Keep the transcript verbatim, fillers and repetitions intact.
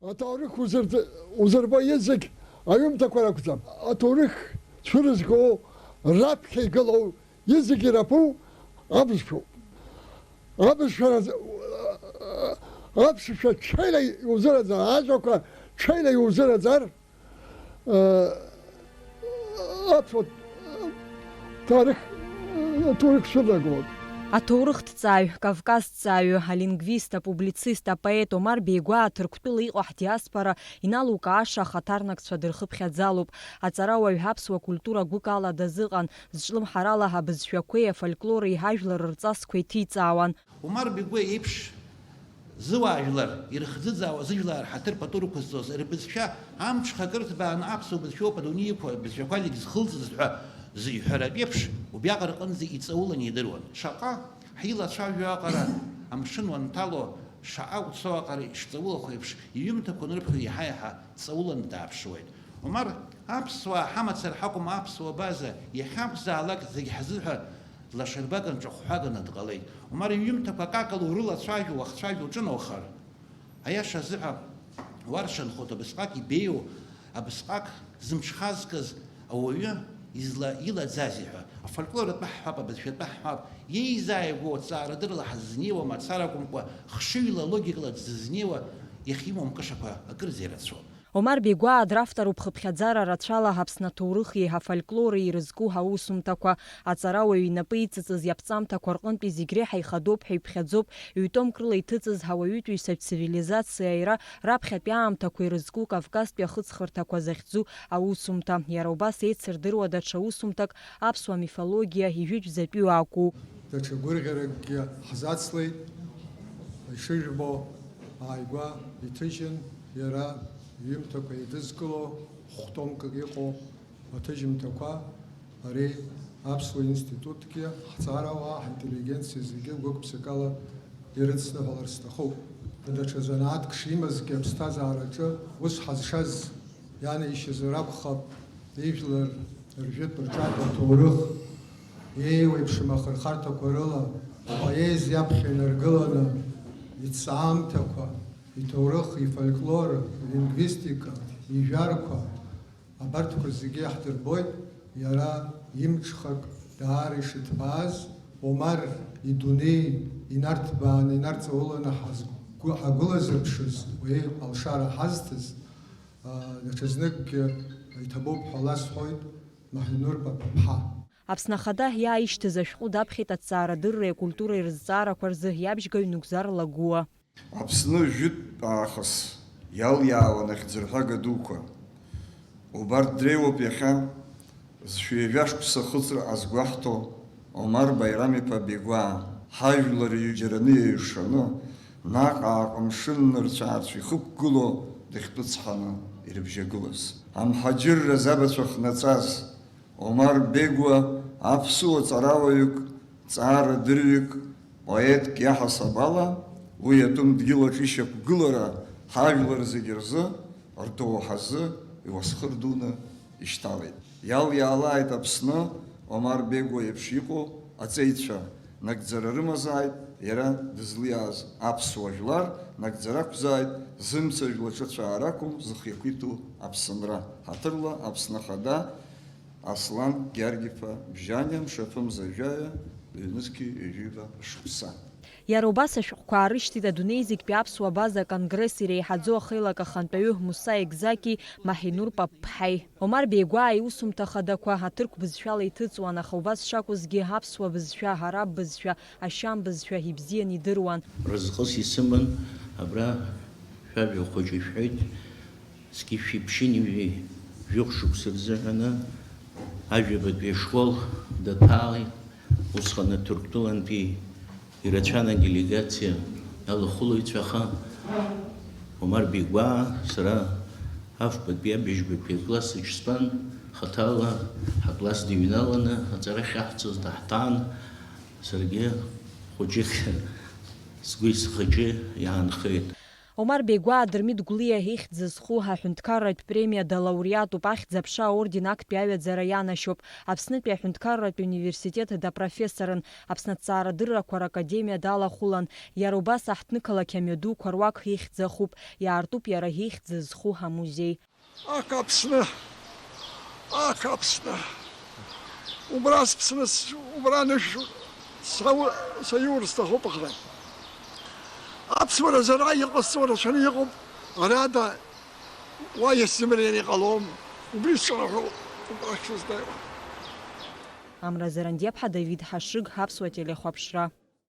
Аҭоурых узырҵ-, узырбо изегь аҩымҭақәа ракәӡам. Аҭоурых цәырызго, раԥхьа игылоу изегь ирабу абызшәоуп. Абызшәа раз-, аԥсшәа ҽеила иузыраӡар, ажәақәа ҽеила иузыраӡар, аԥсуа ҭоурых, ҭоурых шәылагоит. Аҭоурыхҭҵааҩ, кавказҭҵааҩы, алингвист, апублицист, апоет Омар Беигәаа Ҭырқәтәыла иҟоу ҳдиаспора иналукааша ахаҭарнакцәа дырхыԥхьаӡалоуп. Аҵарауаҩ аԥсуа культура гәыкала дазыҟан, зҿлымҳарала абызшәақәеи афольклори ҳажәлар рҵасқәа иҭиҵаауан. Омар Беигәаа иеиԥш зыуаажәлар ирыхӡыӡаауа, зыжәлаа рҳаҭыр пату рықәызҵоз, рбызшәа амҽхак ырҭбааны аԥсуа бызшәоуп адунеи иқәу абызшәақәа зегь зхылҵыз ҳәа зыҩҳәаратә еиԥш, убриаҟара рҟынӡа иҵауланы идыруан. Шаҟа ҳилацәажәо аҟара амшын уанҭало, шаҟа уцо аҟара ишҵаулахо еиԥш, иҩымҭақәа анырԥо еиҳа-еиҳа ҵауланы дааԥшуеит. Омар, аԥсуаа ҳамацара ҳакәым, аԥсуа база, иахьакәзаалак зегь ҳзыҳәа лашарбаган, ҿахәҳәаганы дҟалеит. Омар иҩымҭақәа акакала урылацәажәо, уахцәажәо уҿынаухар, аиаша азыҳәа уаршанхоит, абысҟак ибеиоу, абысҟак зымҽхазкыз ауаҩы изла-, илаӡазеи ҳәа. Афольклор атәы ҳҳәап, абызшәа атәы ҳҳәап, иеизааигәоу аҭҵаарадыррала ҳаззнеиуа мацара акәымкәа, хшыҩла, логикала дзызнеиуа, иахьимоу амкышақәа акырӡа ирацәоуп. Омар Беигәаа дравторуп хыԥхьаӡара рацәала Аԥсны аҭоурыхи афольклори ирызку ҳаусумҭақәа. Аҵарауаҩ инапы иҵыҵыз иаԥҵамҭақәа рҟынтәи зегь реиҳа ихадоуп ҳәа иԥхьаӡоуп, ҩ-томк рыла иҭыҵыз ҳауаҩытәыҩсатә цивилизациа аира раԥхьатәи аамҭақәа ирызку Кавказтәи ахыҵхырҭақәа захьӡу аусумҭа. Иара убас еицырдыруа даҽа усумҭак аԥсуа мифологиа ижәытәӡатәиу акәу. Даҽа гәырӷьаракгьы ҳзацлеит. Ишыжәбо, ааигәа иҭыжьын иара иҩымҭақәа еидызкыло хә-томкык иҟоу аҭыжьымҭақәа. Ари аԥсуа институтгьы ҳҵарауаа, ҳинтеллигенциа зегьы гәык-ԥсыкала ирыдсныҳәалар сҭахуп. Даҽа занааҭк шимазгьы аԥсҭазаараҿы ус ҳазшаз ианеишьазар акәхап, ижәлар ржәытә рҿатә аҭоурых, еиуеиԥшым ахырхарҭақәа рыла апоезиа аԥхьа инаргыланы, иҭҵаамҭақәа, иҭоурых, ифольклор, илингвистика, ижәарқәа, абарҭқәа зегьы иаҳдырбоит, иара имҽхак даара ишыҭбааз, Омар идунеи инарҭбааны, инарҵауланы ҳазгәы-, ҳагәылазырԥшыз, уи алшара ҳазҭаз, аа, даҽазныкгьы иҭабуп ҳәа ласҳәоит, Маҳинур Папаԥҳа. Аԥсны Ахада иааишьҭыз ашәҟәы даԥхьеит аҭҵаарадырреи акультуреи рызҵаарақәа рзы иабжьгаҩ Нугзар Лагәуа. Аԥсны жәытә аахыс иалиаауан ахьӡырҳәага дуқәа. Убарҭ дреиуоуп иахьа зшәи жәа шықәса ахыҵра азгәаҳҭо Омар Баирам-иԥа Беигәаа. Ҳажәлар иҩџьараны еиҩшаны, наҟ-ааҟ мшыннырцә-аарцә ихықәгылоу дахьтәыцҳаны ирыбжьагылаз. Амҳаџьырра забацәа хнаҵаз, Омар Беигәа аԥсуа ҵарауаҩык, ҵаарадырҩык, поетк иаҳасаб ала, уи атәым дгьыл аҿы ишьақәгылара ҳажәлар зегьы рзы, рдоуҳазы иуасхыр дуны ишьҭалеит. Иалиаалааит Аԥсны Омар Беигәа еиԥш иҟоу аҵеицәа, нагӡара рымазааит иара дызлиааз аԥсуа жәлар, нагӡара ақәзааит зымца жәлаҿы ацәаара ақәым зхы иақәиҭу Аԥсынра. Ҳаҭырла Аԥсны Ахада, Аслан Гьаргь-иԥа Бжьаниа, мшаԥымза жәаҩа, ҩнызқьи ҩажәиба шықәса. Иара убас ашәҟәқәа аарышьҭит адунеи зегьтәи аԥсуа база аконгресс иреиҳаӡоу ахеилак ахантәаҩы Муса Егзаки Маҳинур Папԥҳаи. Омар Беигәаа иусумҭа хадақәа аҭырқә бызшәала иҭыҵуан, аха убас шакәызгьы аԥсуа бызшәа, араб бызшәа, ашьам бызшәа ибзиан идыруан. Разҟыс исыман, абра шәажәа хәыҷы ишәҳәеит. Зқьи шәиԥшьыни жәохә шықәса рзыҳәаны ажәабатәи ашкол даҭаалеит. Усҟан аҭырқәтәылантәи ирацәан аделегациа алахәылаҩцәа, аха Омар Беигәаа сара афбатәи абыжьбатәи акласс аҿы стәан, хаҭала ҳакласс дыҩналаны аҵара ахьаҳҵоз даҳҭаан, саргьы хәыҷык сгәи схаҿи иаанхеит. Омар Беигәаа Дырмит Гәлиа ихьӡ зху аҳәынҭқарратә премиа далауреатуп, ахьӡ-аԥша аорден актәи аҩаӡара ианашьоуп. Аԥснытәи аҳәынҭқарратә университет допрофессорын, Аԥсны аҭҵаарадыррақәа ракадемиа далахәылан, иара убас аҳҭнықалақь амҩадуқәа руак ихьӡ ахуп, иаартуп иара ихьӡ зху амузеи. Ак Аԥсны! Ак Аԥсны! Убра сԥсны, с-, убра анышә сау-, саиур сҭахуп, аха аԥсуара зара иҟасҵо рацәаны иҟоуп, арада уа исзымариан иҟалом, убри сҿанаҳәоуп, убрахь сыздааиуа. Амра Зарандиаԥҳа, Давид Ҳашыг, Аԥсуа телехәаԥшра.